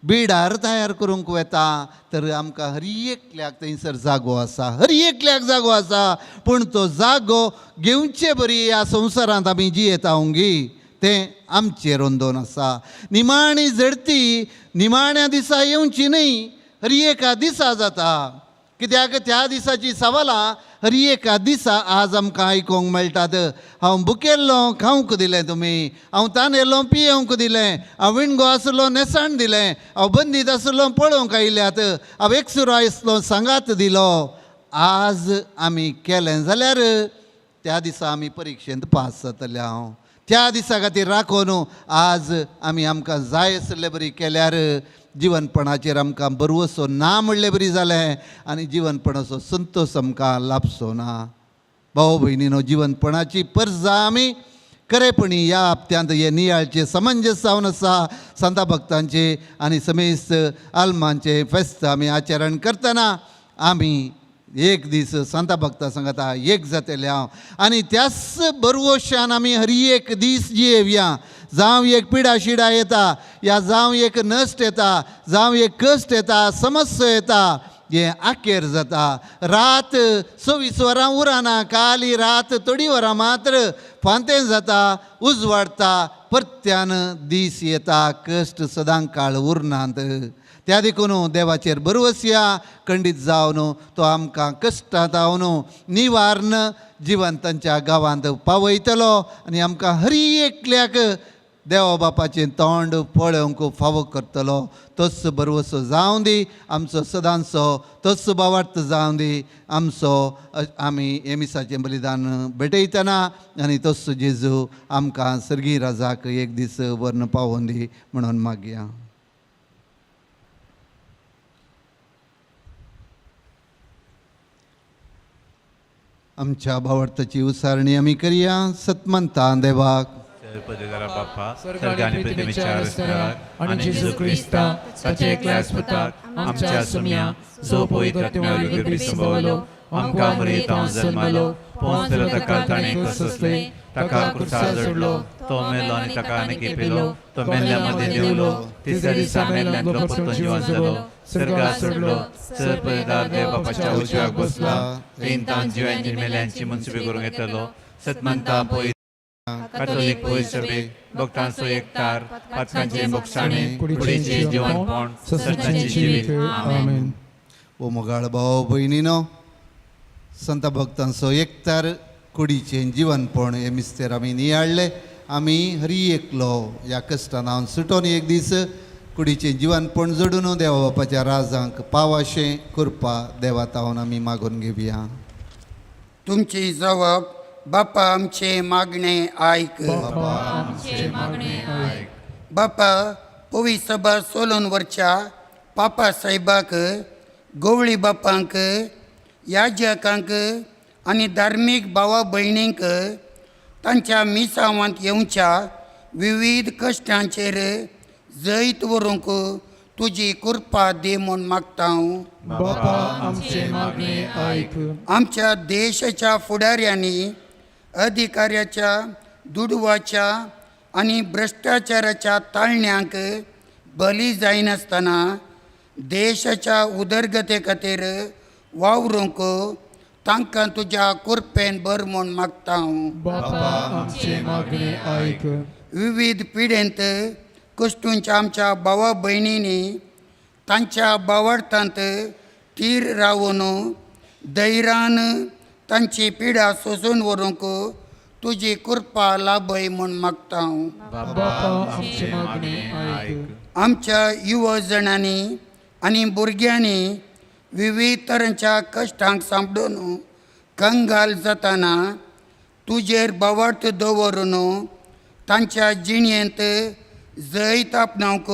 बिडार तयार करूंक वेता. तर आमकां हर एकल्याक थंयसर जागो आसा, हर एकल्याक जागो आसा. पूण तो जागो घेवचे बरी ह्या संवसारांत आमी जियेता गी तें आमचेर अंदोन आसा. निमाणी झडती निमाण्या दिसा येवची न्हय, हर एका दिसा जाता. कित्याक त्या दिसाची सवालां हर एका दिसा आज आमकां आयकूंक मेळटात. हांव भुकेल्लो खावंक दिलें तुमी, हांव तानेल्लो पियेवंक दिलें, हांव विणगो आसलो न्हेसण दिलें, हांव बंदीत आसलो पळोवंक आयल्यात, हांव एकसुरो आसलो सांगात दिलो. आज आमी केलें जाल्यार त्या दिसा आमी परिक्षेंत पास जातले. हांव त्या दिसा खातीर राखून आज आमी आमकां जाय आसले बरी केल्यार जिवनपणाचेर आमकां बरवसो ना म्हणले बरी जालें आनी जिवनपणाचो संतोश आमकां लाभचो ना. भाव भयणीनो, जिवनपणाची परजा आमी खरेपणी ह्या हप्त्यांत हे नियाळचे समंजस जावन आसा. संता भक्तांचे आनी समेस्त आल्मांचे फेस्त आमी आचरण करतना आमी एक दीस संता भक्ता सांगता एक जातले हांव आनी त्याच बरवशान आमी हर एक दीस जियेवया. जावं एक पिडा शिडा येता या जावं एक नश्ट येता, जावं एक कश्ट येता, समस्या येता, हें आखेर जाता. रात 24 वरां उरना, काली रात थोडी वरां मात्र फांतें जाता, उजवाडटा, परत्यान दीस येता, कश्ट सदां काळ उरनात. त्या देखून देवाचेर बरवसया खंडीत जावन तो आमकां कश्टांत जावन निवारण जिवंतांच्या गांवांत पावयतलो आनी आमकां हर एकल्याक देवा बापाचें तोंड पळोवंक फावो करतलो. तोच बरवसो जावं दी आमचो सदांचो, तोच बावार्थ जावं दी आमचो. आमी हे मिसाचें बलिदान भेटयतना आनी तोच जेजू आमकां सर्गी राजाक एक दीस व्हरून पावोवन दी म्हणून मागया. आमच्या भावार्थाची उसारणी आमी करया सतमंता देवाक.
बाप्पा सर्ग आनी पृथ्वीच्या रचणाराक आनी जेजू क्रिस्ता ताच्या एकल्याच पुताक आमच्या सुम्या जो पवित्र आत्म्या गर्भी संभवलो, आमकां मरेतांव जल्मलो, पोंचलो ताका ताणें कससलें, ताका क्रुसार जडलो, तो मेलो आनी ताका आनी केपिलो, तो मेल्ल्या मदें देंवलो, तिसऱ्या दिसा मेल्ल्यांतलो परतून जिवन जालो, सर्गार चडलो, चड पयदार देव बापाच्या उजव्याक बसला, थंय जिव्यांची मेल्यांची मनसुबी करूंक येतलो. सतमंता पवित्र कातोलीक पवित्र सभेक भक्तांचो एकतार, पातकांचे मोक्षाणे, कुडीचें जिवनपण, सश्टाचें जिवीत. आमेन.
ओ मोगाळ भाव भयणीनो, संत भक्तांचो एकतार, कुडीचें जिवनपण हे मिस्तेर आमी नियाळ्ळे. आमी हरी एकलो ह्या कश्टान हांव सुटोन एक दीस कुडीचें जिवनपण जोडून देवा बापाच्या राजांक पावाशें करपा देवा तावन आमी मागून घेवया.
तुमची जवाब बापा आमचें मागणें आयक. बापा पवी सभा सोलून वरच्या पापा साहेबाक, गवळी बापांक, याजकांक आनी धार्मीक भावा भयणींक तांच्या मिसावांत येवच्या विविध कश्टांचेर जैत व्हरूंक तुजी कृपा दी म्हूण मागता हांव.
बापा आमचें मागणें आयक.
आमच्या देशाच्या फुडाऱ्यांनी अधिकाऱ्याच्या दुडवाच्या आनी भ्रश्टाचाराच्या ताळण्यांक बली जायनासतना देशाच्या उदरगते खातीर वावरूंक तांकां तुज्या कृपेन बर म्हूण मागता हांव.
बापा आमचें मागणें आयक.
विविध पिडेंत कश्टूंच्या आमच्या भावा भयणींनी तांच्या बावडतांत तीर रावन धैर्यान तांची पिडा सोसून व्हरूंक तुजी कृपा लाभय म्हूण मागता हांव.
बापा आमचें मागणें आयक.
आमच्या युवजणांनी आनी भुरग्यांनी विविध तरांच्या कश्टांक सांपडून कंगाल जाताना तुजेर भावार्थ दवरून तांच्या जिणेंत जैत आपणावंक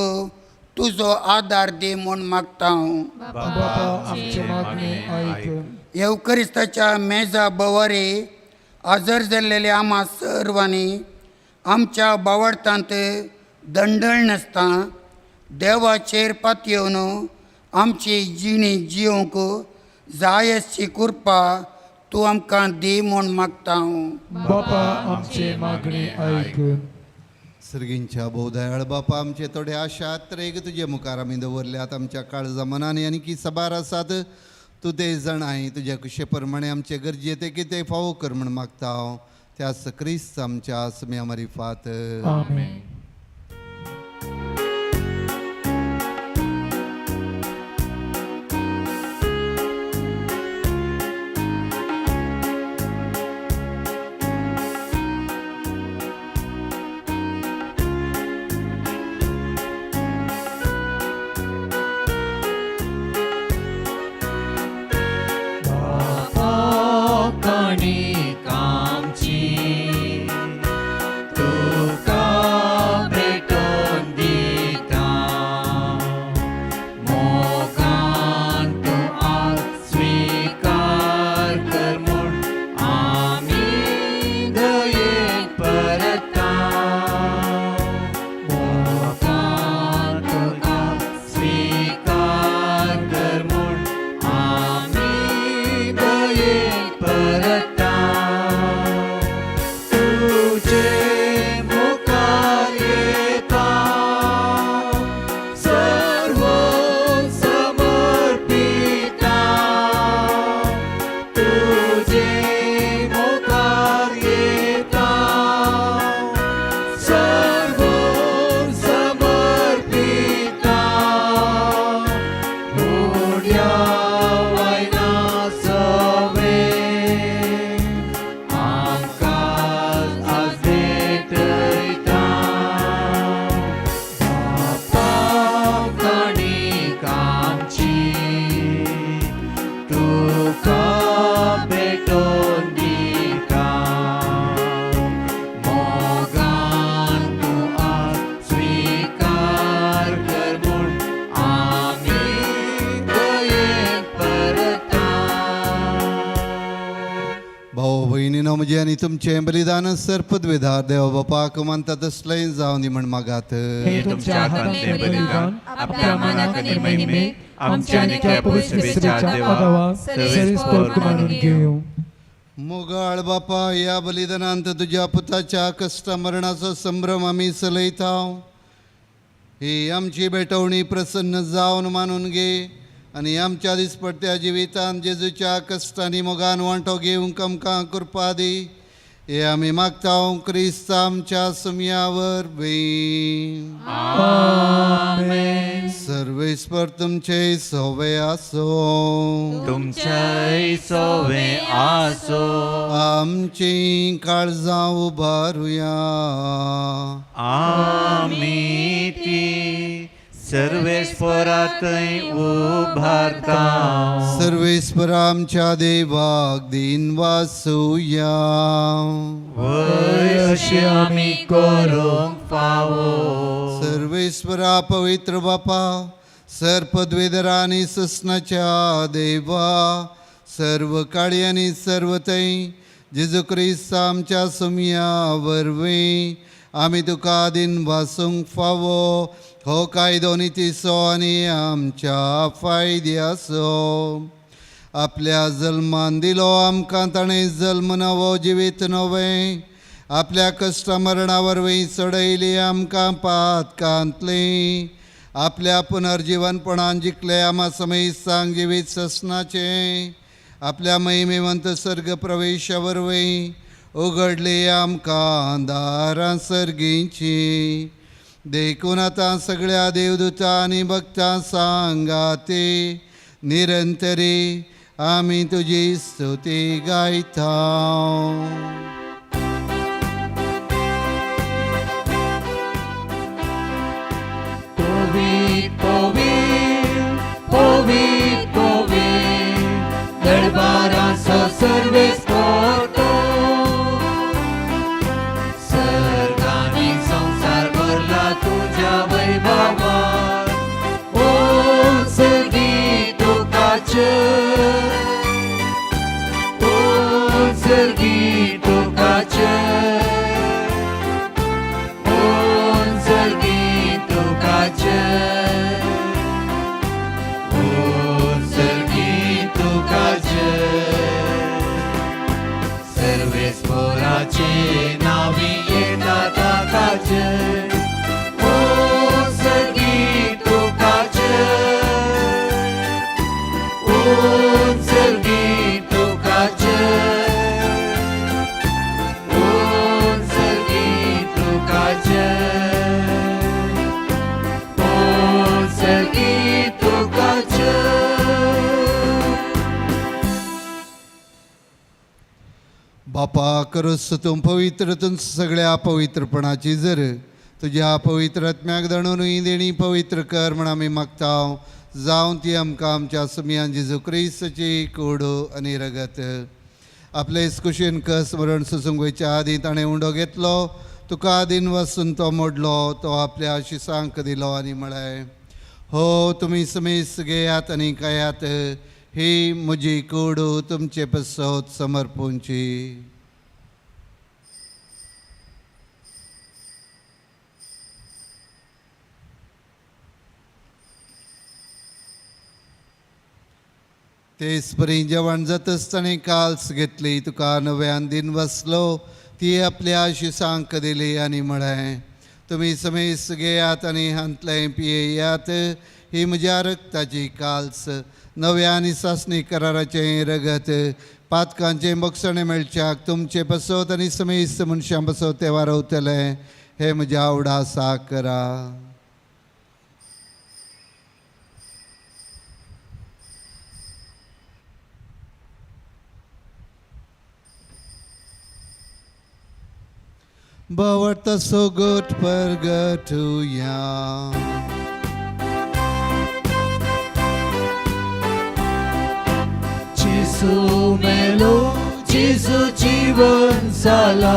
तुजो आदार दी म्हूण मागता हांव.
बापा आमचें मागणें आयक.
येवकरिस्ताच्या मेजा भोवारी हजर जाल्लेले आमा सर्वांनी आमच्या बावडतांत दंडळ नासता देवाचेर पातयेवन आमची जिणी जिवंक जाय आसची कृपा तूं आमकां दी म्हूण मागता हांव.
बापा आमचें मागणें आयक.
सर्गींच्या भोव दयाळ बापा, आमचे थोडे आशा त्रेग तुजे मुखार आमी दवरल्यात. आमच्या काळजा मनांनी आनी की सबार आसात, तूं ते जाणाय. तुज्या कुशे प्रमाणे आमचे गरजे ते कितें फावो कर म्हूण मागता हांव त्याच क्रिस्त आमच्या आसम्या मारिफात.
आमेन.
कोणी कामची तुका भेटोवन दिता, मोगान तूं आज स्विकार कर म्हूण आमी दयेन परता. मोगान तूं आज स्विकार कर म्हूण आमी दयेन परता. तुजे मुखार येता सर्व समर्पिता, तुजे मुखार येता सर्व समर्पिता. उड्या वयना सवे आमकां आज भेटयता. बापा काणीक आमची तुका भेटोवन दिता, मोगान तूं आज स्विकार कर म्हूण आमी दयेन परता.
भाऊ भयणीनो, म्हजें आनी तुमचें बलिदान सर्पद्वेधार देव बापाक मानता तसलें जावन दी म्हण मागात.
हे
तुमच्या हातांतलें बलिदान आपल्या मनाक आनी महिमेक आमच्या आनी त्या पवित्र सभेच्या देवा
सरिस्पोर्ट मानून घेवं.
मोगाळ बापा, ह्या बलिदानांत तुज्या पुताच्या कश्ट मरणाचो संभ्रम आमी चलयता. ही आमची भेटवणी प्रसन्न जावन मानून घे आनी आमच्या दिसपट्ट्या जिवितांत जेजूच्या कश्टांनी मोगान वांटो घेवंक आमकां कृपा दी. हे आमी मागता क्रिस्त आमच्या सुमया वरवीं.
आमेन.
सर्वेस्पर तुमचे सोवे आसो.
तुमच्याय सोवे आसो.
आमची काळजां उबारुया.
आमी ती सर्वेस्परातय उभारता.
सर्वेस्पर आमच्या देवाक दिन वासुया.
वय अशें आमी करूंक फावो.
सर्वेस्परा पवित्र बापा, सर्पद्वेदरा आनी ससनाच्या देवा, सर्व काळी आनी सर्व थंय जेजू क्रिस्त आमच्या सुमया वरवीं आमी तुका दिन वासूंक फावो. हो कायदो नितीचो आनी आमच्या फायद्याचो. आपल्या जल्मान दिलो आमकां ताणें जल्म नवो जिवीत नवें, आपल्या कश्ट मरणा वरवीं चडयली आमकां पातकांतली, आपल्या पुनर्जिवनपणान जिखले आमा समेस्तांक जिवीत ससनाचें, आपल्या महिमेवंत सर्ग प्रवेशा वरवीं उगडली आमकां दारां सर्गींची. देखून आतां सगळ्या देवदूतां आनी भक्तां सांगाते निरंतरी आमी तुजी स्तुती गायता.
पवित्र पवित्र पवित्र पवित्र दरबाराचो सर्वेस करतो सर्गांनी संवसार भरला तुज्या वैभवान ओ सर्गी तुकाचे ओ सर्गी तुकाचे उंचगी तुकाचे उंचगी तुकाचे सर्वेस्पोराचे नावी येता ताकाचे उंचगी तुकाचे उंचगी तुकाचे उंचगी तुकाचे उंचगी तुकाचे.
बापा करोस तूं पवित्र तूं सगळ्या पवित्रपणाची जर तुज्या पवित्र आत्म्याक दणूनय देणी पवित्र कर म्हण आमी मागता. जावं ती आमकां आमच्या सुमयान जेजू क्रिस्ताची कूड आनी रगत. आपले कुशीन कस मरण सोसूंक वयच्या आदीं ताणें उंडो घेतलो, तुका दिन वसून तो मोडलो, तो आपल्या शिसांक दिलो आनी म्हळें, हो तुमी समेस घेयात आनी खायात, ही म्हजी कूड तुमचे पसत समर्पूंची. तेच परी जेवण जातच ताणें काल्स घेतली, तुका नव्यान दिन बसलो, ती आपल्या शिसांक दिली आनी म्हळें, तुमी समेस घेयात आनी हांतलें पियेयात, ही म्हज्या रक्ताची काल्स, नव्या आनी सासणी कराराचें रगत, पातकांचें बक्षणें मेळच्याक तुमचे पसत आनी समेस्त मनशां पसत तें वारवतलें, हें म्हज्या आवडा करा. भवत सुगुट परगटुया.
जेजू मेलो, जेजू जीवन जाला,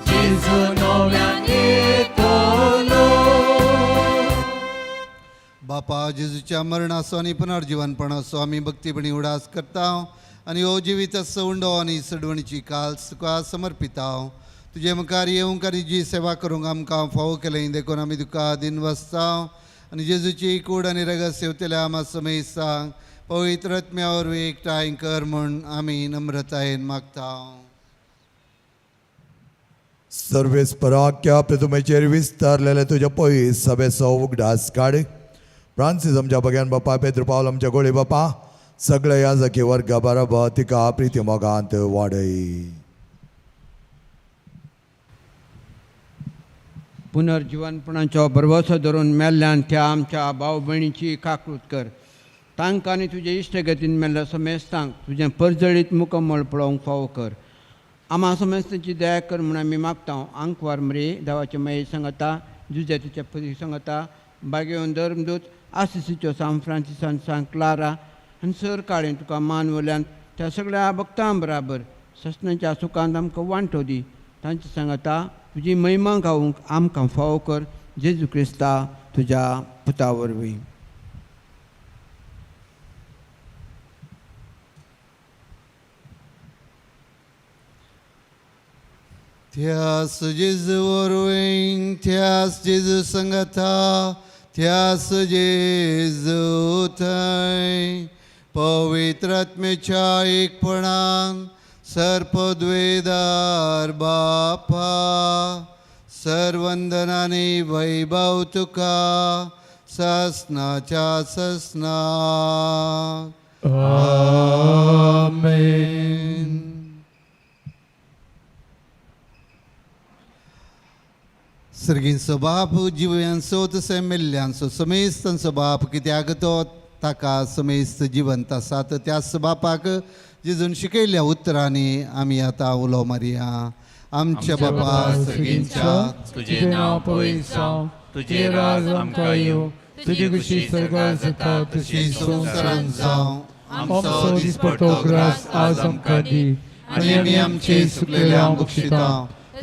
जेजू नव्यान येतलो.
बापा जेजूच्या मरणाचो आनी पुनर्जीवनपणाचो आमी भक्तीपणी उडास करता आनी हो जिवीत उंडो आनी सडवणीची काल तुका समर्पिता. तुजे मुखार येवंक आनी जी सेवा करूंक आमकां फावो केलें देखून आमी तुका दिन वसता आनी जेजूची कूड आनी रगत सेवतल्या आमा समेस्तांक पवित्र आत्म्या वरवीं एकठांय कर म्हूण आमी नम्रतायेन मागता.
सर्वेस्पराक्या प्रतिमेचेर विस्तारलेले तुज्या पयस सभेचो उगडास काड. फ्रांसीस आमच्या बग्यान बापा, पेद्र पावल आमच्या गोळी बापा, सगळे याजकी वर्गा बरोबर तिका प्रिती मोगांत वाडय.
पुनर्जिवनपणाचो भरवसो धरून मेल्ल्यान त्या आमच्या भाव भयणीची काकूत कर. तांकां आनी तुजे इश्टगतीन मेल्ल्या समेस्तांक तुजें परजळीत मुकमळ पळोवंक फावो कर. आमा समेस्तांची दया कर म्हूण आमी मागता. आंकवार मरे देवाचे मये सांगता, जुजेतीच्या पदी सांगता, बागेवन धर्मदूत आसिसीच्यो सांत फ्रांसिसान सांत क्लारा आनी सर काळें तुका मान वल्यान त्या सगळ्या भक्तां बराबर ससनाच्या सुखांत आमकां वांटो दी. तांचे सांगता तुजी महिमा गावूंक आमकां फावो कर, जेजू क्रिस्ता तुज्या पुता वरवीं.
त्यास जेजू वरवीं, त्यास जेजू संगता, त्यास जेजू थंय पवित्र आत्म्याच्या एकपणान सर्पद्वेदार बापा सर्वंदनाने वैभव तुका ससनाच्या ससना. आमेन. सर्गींचो बाप, जिवयांचो तशें मेल्ल्यांचो समेस्तांचो बाप, कित्याक तो ताका समेस्त जिवंत आसात त्याच बापाक जेजून शिकयल्ल्या उतरांनी आमी आतां उलो मारया. आमच्या बापा सगळींच्या
तुजें नांव पवित्र जावं, तुजें राज आमकां येवं, तुजी खुशी स्वर्गार जाता तशी
संवसारांत जावं.
आमचो दिसपट्टो ग्रास आज आमकां दी आनी आमी आमचे सुकलेल्या बक्षिता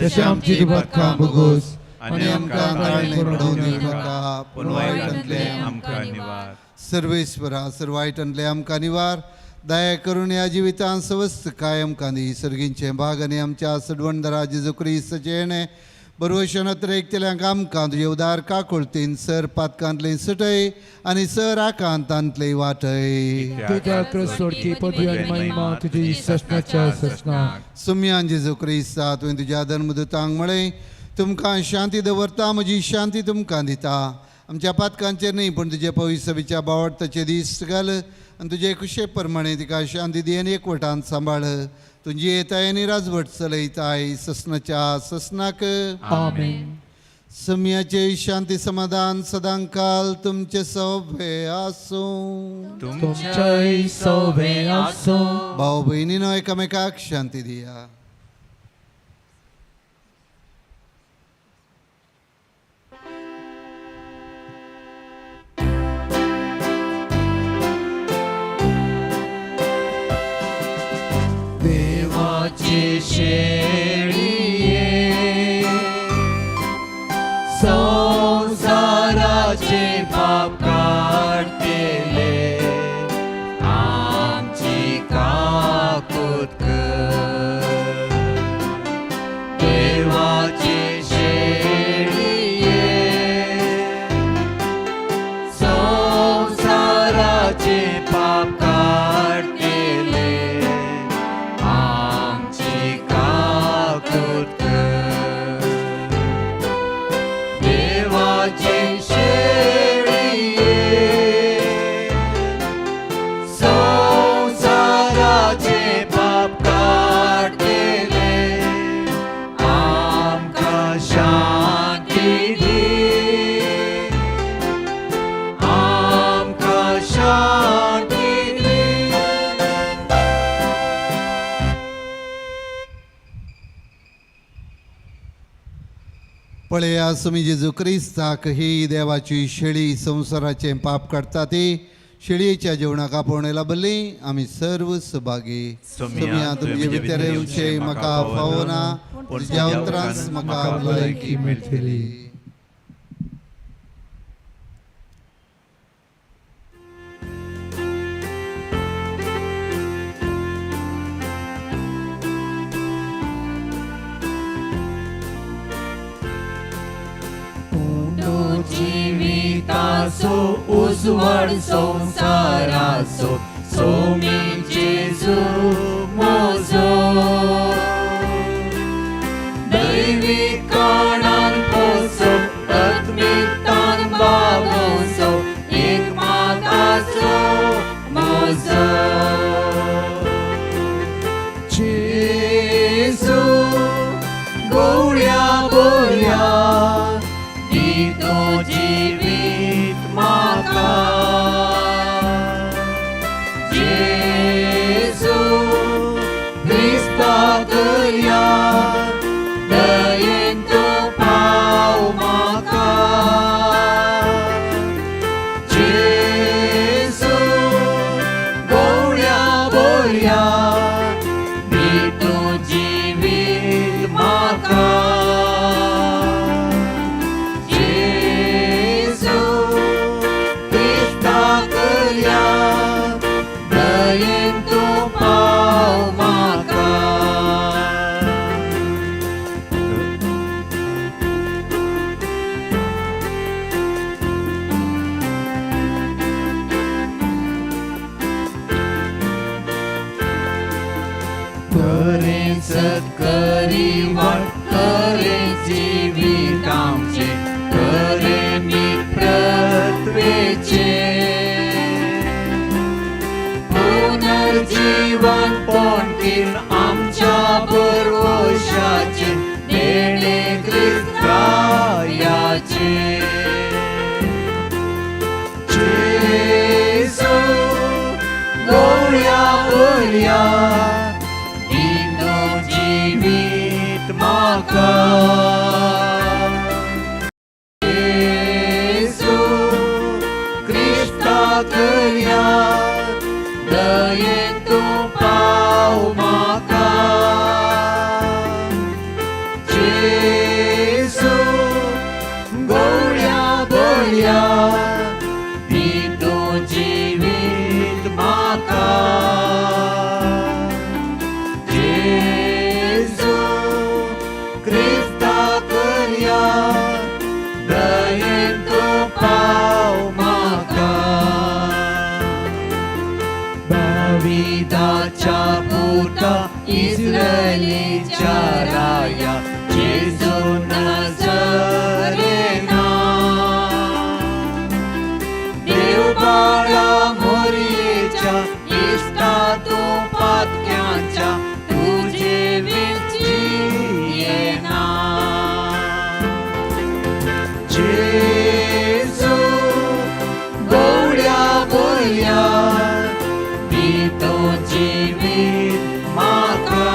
तशें आमची दुबादकां भोगोस
आनी आमकां ताळणे पडोवन नाका
पूण वायटांतलें आमकां निवार.
सर्वेश्वरा सर्व वायटांतलें आमकां निवार. दया करून ह्या जिवितांत सवस्त काय आमकां दी. सर्गींचें भाग आनी आमच्या सडवणदारा जेजू क्रिस्ताचें येणें बरवशनत्र एकतल्यांक आमकां तुजे उदार काकुळतीन सर पातकांतलें सुटय आनी सर आकांतांतलें वाटय.
तुज्या सोडकी पदवी आनी महिमा तुजी ससनाच्या ससनाक.
सुम्यान जेजू क्रिस्ता तुवें तुज्या धर्मदूतांक म्हळें तुमकां शांती दवरता म्हजी शांती तुमकां दिता. आमच्या पातकांचेर न्ही पूण तुजे पविसबीच्या बावडताचे दीस घाल आनी तुजे कुशे प्रमाणे तिका शांती दी आनी एकवटान सांबाळ. तुजी येताय आनी राजवट चलयताय ससनाच्या ससनाक.
आमेन.
सम्याचे शांती समाधान सदांकाल तुमचे सोबे आसूं.
तुमच्याय सोबे आसूं.
भाव भयणीनो एकामेकाक शांती दिया.
देवाचे शेळये संवसाराचे पाप काडटले आमची काकूत कर. देवाचे शेळये संवसाराचे पाप काडटले आमची काकूत कर. देवाचे शेळये संवसाराचे पाप काडटले आमकां शांती दी, आमकां शांती दी.
पळया सुमी जेजू क्रिस्ताक ही देवाची शेळी संवसाराचें पाप काडटा ती शेळयेच्या जेवणाक आपोवणें लाबली आमी सर्व सभागी.
सोम्या
तुमचे भितर येवचें म्हाका फावना
पूण
तुज्या उतरांच म्हाका भलायकी
मेळटली.
जिविताचो उजवाड संवसाराचो सोमी जेजू मोजो. दैवी कणान पोसो आत्मिकतान बागोवचो एक माताचो मोजो. जेजू गोवळ्या बोल्या दी तूं जिवीत म्हाका. जेजू क्रिस्ता दर्या दयेन तूं पाव म्हाका. जेजू गोवळ्या बोल्या दी तूं जिवीत म्हाका. जेजू क्रिस्ता दर्या दयेन तूं पाव म्हाका. करे सत्करी वाट करे जिवीत आमचें करे मित्रत्वेचें पुनर्जीवन पोंटीन आमच्या बरवशाचें देणें क्रिस्तायाचें. जेजू बरया दी तूं जिवीत म्हाका जेजू क्रिस्ता करया दयेन तूं पाव म्हाका जेजू गोड्या बरया दी तूं जिवीत म्हाका जेजू क्रिस्ता करया दयेन तूं पाव म्हाका दाविदाच्या पुता इस्रायलीच्या राया जेजू नाझरेना देव बाळा मोरयेच्या इश्टा तूं पातक्यांच्या तुजे विलची येना जेजू गोड्या बोलया दी तो जिवीत म्हाका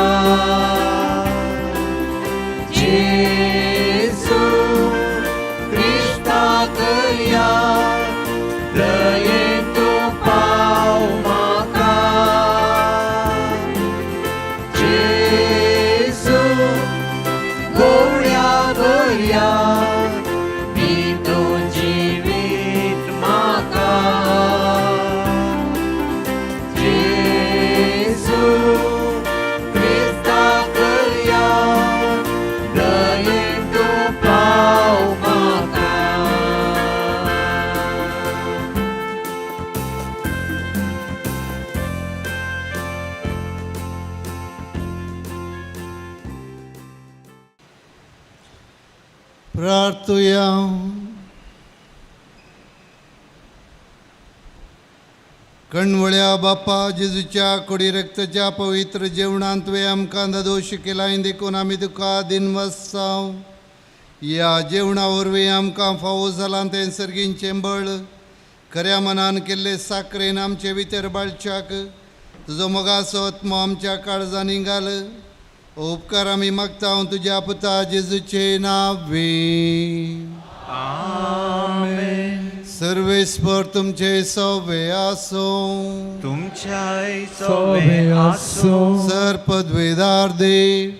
जेजू क्रिस्ता करया दयेन तूं पाव म्हाका जेजू गोड्या बरया दी तूं जिवीत म्हाका जेजू क्रिस्ता करया दयेन तूं पाव म्हाका.
प्रार्थुया. कणवळ्या बापा जेजूच्या कोडी रक्ताच्या पवित्र जेवणांत तुवें आमकां दादोश केलाय देखून आमी तुका दिनवासाव. ह्या जेवणा वरवीं आमकां फावो जालां तें सर्गींचें बळ खऱ्या मनान केल्ले साकरेन आमचे भितर बाळच्याक तुजो मोगाचो आत्मो आमच्या काळजांनी घाल. उपकार आमी मागता तुज्या पुता जेजूचे नावे. सर्वेस्पर तुमचे सवे आसो.
तुमच्याय
सोबे आसूं.
सर पदवेदार देव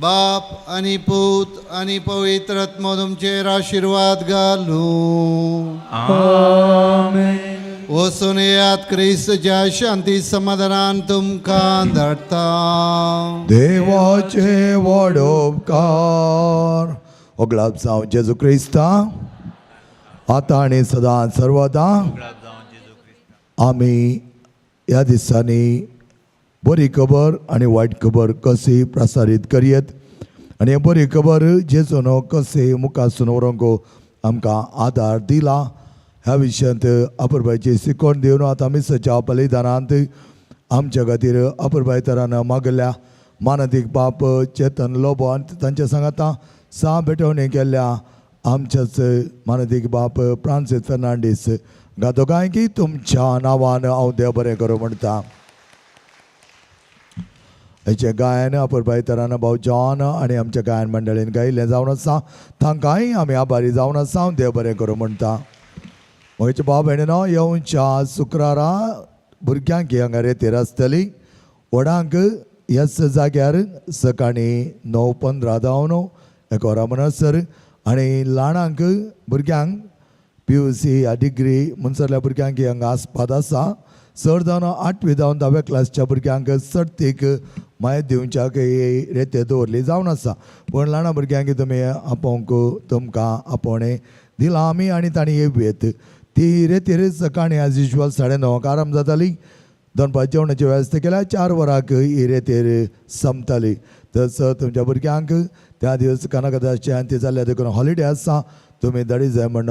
बाप आनी पूत आनी पवित्र आत्मो तुमचेर आशिर्वाद घालूं.
आमेन.
वचून येयात, क्रिस्तच्या शांती समाधानान तुमकां धाडटा.
देवाचे व्हड उपकार उगडाप जावं जेजू क्रिस्ता आतां आनी सदां सर्वदां. आमी ह्या दिसांनी बरी खबर आनी वायट खबर कशी प्रसारीत करयेत आनी हे बरी खबर जेजून कशें मुखासून व्हरूंक आमकां आदार दिला ह्या विशयांत अपुरबायची शिकवण दिवन आतां मिसाच्या बलिदानांत आमच्या खातीर अपुरबाय तरान मागल्या मानदीक बाप चेतन लोबो आनी तांच्या सांगाता सा भेटवणी केल्ल्या आमच्याच मानदीक बाप फ्रांसीस फेर्नांडीस गा दोगांयकी तुमच्या नांवान हांव देव बरें करूं म्हणटा. हेचें गायन अपुरबाय तरान भाव जॉन आनी आमच्या गायन मंडळीन गायिल्लें जावन आसा तांकांय आमी आभारी जावन आसा हांव देव बरें करूं म्हणटा. म्हजे भाव भयणीनो येवच्या शुक्रारा भुरग्यांक हांगा रेतीर आसतली व्हडांक ह्याच जाग्यार सकाळीं 9:15 जावन एक वरां म्हणसर आनी ल्हानांक भुरग्यांक PUC या डिग्री म्हणसरल्या भुरग्यांक हांगा आसपाद आसा. चड जावन 8वी जावन 10व्या क्लासच्या भुरग्यांक सर्तीक मायत दिवच्याक ही रेते दवरली जावन आसा पूण ल्हान भुरग्यांक तुमी आपोवंक तुमकां आपोवणें दिलां आमी आनी तांणी येवयेत. ती रेतीर सकाळीं एज युजल 9:30 आराम जाताली. दनपार जेवणाची वेवस्था केल्या 4 वरांक ही रेतीर सोंपताली. तसो तुमच्या भुरग्यांक त्या दिस कनकदासची आनी जाल्ल्या देखून हॉलिडे आसा तुमी धाडी जाय म्हण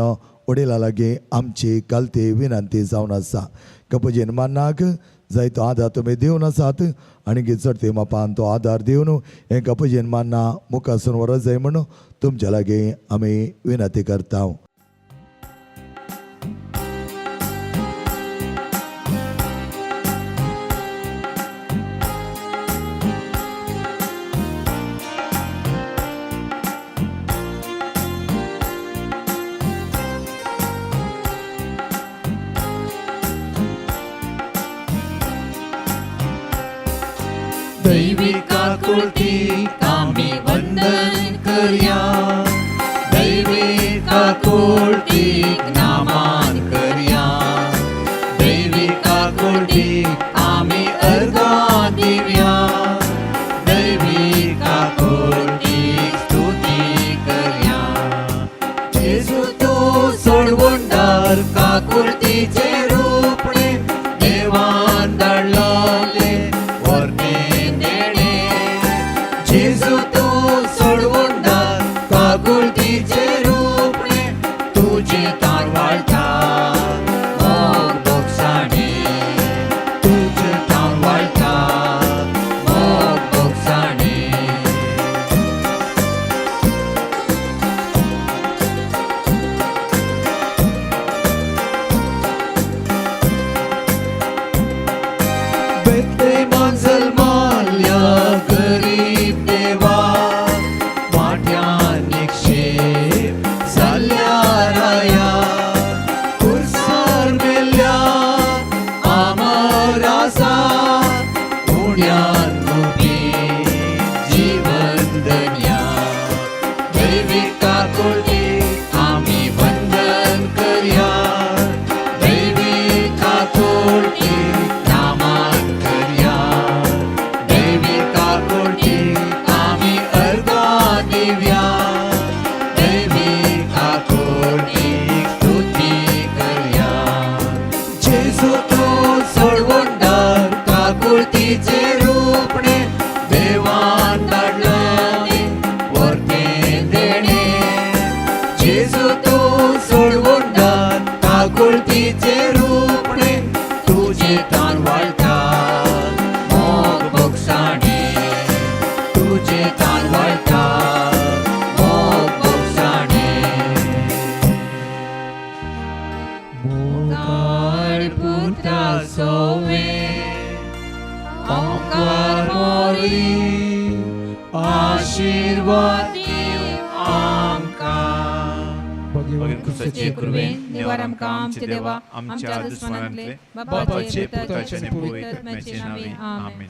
वडिलां लागीं आमची कालती विनंती जावन आसा. कपजीन मान्नाक जायतो आदार तुमी दिवन आसात आनी चडती मापान तो आदार दिवन हें कपजीन मान्ना मुखासून व्हरत जाय म्हण तुमच्या लागीं आमी विनंती करता.
दैवी काकुळटीक आमी वंदन करया, दैवी काकुळटीक नामान करया, दैवी काकुळटीक आमी अर्गां दिवया, दैवी काकुळटीक स्तुती करया. जेजू तूं सोडवणदार काकुळटीचें रूपणें देवान धाडलोलें वर्णें देणें. जेजू तूं सोडवणदार काकुळटीचें रूपणें तुजें तार वाळटा मोग भोगसाणें, तुजें तार वाळटा मोग भोगसाणें. बेथलेमान जल्माल्या गरीब देवा, वाट्यान निक्षेप जाल्ल्या राया, खुर्सार मेल्ल्या आमर आसा, उण्यान गुपीत जीवन धन्या. दैवी काकुळटीक आमी वंदन करया, दैवी काकुळटीक नामान करया, दैवी काकुळटीक आमी अर्गां दिवया, दैवी काकुळटीक स्तुती करया. जेजू तूं सोडवणदार काकुळटीचें रूपणें देवान धाडलें वर्तें देणें. जेजू तूं सोडवणदार काकुळटीचें रूपणें तुजें तान वाळटा मोग भोगसाणें, तुजें तान वाळटा मोग भोगसाणें. मोगाळ पुता सोवे ओंकार मोरी आशिर्वाद दिव आमकां.
भगवान
क्रिस्ताचे कृपेन निवार आमकां आमचे देवा आमच्या दुस्मानांतले बापाचे पुताचे आनी पवित्र आत्म्याचे नांवे आमेन.